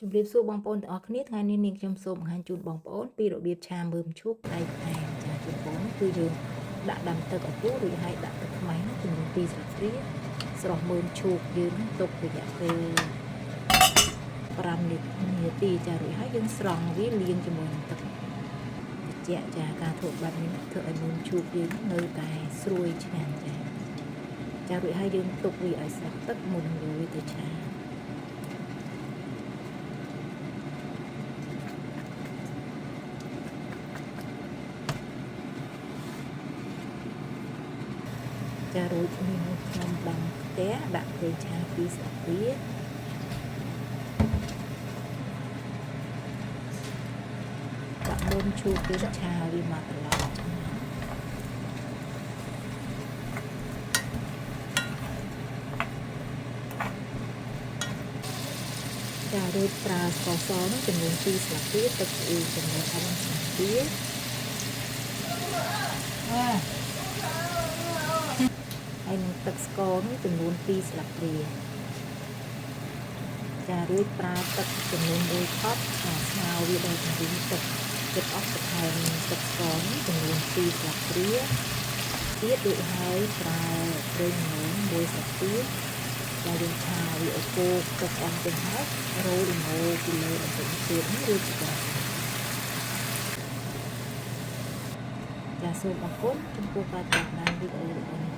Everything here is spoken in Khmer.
ជំរាបសួរបងប្អូនទាំងអស់គ្នាថ្ងៃនេះនាងខ្ញុំសូមបង្ហាញជូនបងប្អូនពីរបៀបឆាមើមឈូកប្រៃផ្អែមចាជូនបងគឺយើងដាក់ដាំទឹកឲ្យពុះរួចហើយដាក់ទឹកខ្មេះចំនួន2ស្លាបព្រាស្រស់មើមឈូកយើងទុករយៈពេល5នាទីចារួចហើយយើងស្រង់វាលាងជាមួយនឹងទឹកត្រជាក់ចាការធ្វើបែបនេះធ្វើឲ្យមើមឈូកយើងនៅតែស្រួយឆ្ងាញ់ចាចារួចហើយយើងទុកវាឲ្យស្រស់ទឹកមុននឹងយកវាទៅឆាចារួចនេះខ្ញុំដាំខ្ទះដាក់ប្រេងឆា2ស្លាបព្រាដាក់មើមឈូកយើងឆាវាមកត្រឡប់ចឹងចារួចប្រើស្ករសនោះចំនួន2ស្លាបព្រាទឹកស៊ីអ៊ីវចំនួន4ស្លាបព្រាហើយនឹងទឹកស្ករនោះចំនួន2ស្លាបព្រាចារួចប្រើទឹកចំនួន1កប់ស្ងោរវាដល់ចំនួនទឹកទឹកអស់បន្ថែមទឹកស្ករនោះចំនួន2ស្លាបព្រាទៀតរួចហើយប្រើប្រេងល្ង1ស្លាបព្រាចាយើងឆាវាឲ្យពោកទឹកអស់ទាំងហើយរោយល្ងពីលើបន្តិចទៀតនេះរួចជាការស្រេចចាសូមអរគុណចំពោះការតាមដានវីដេអូរបស់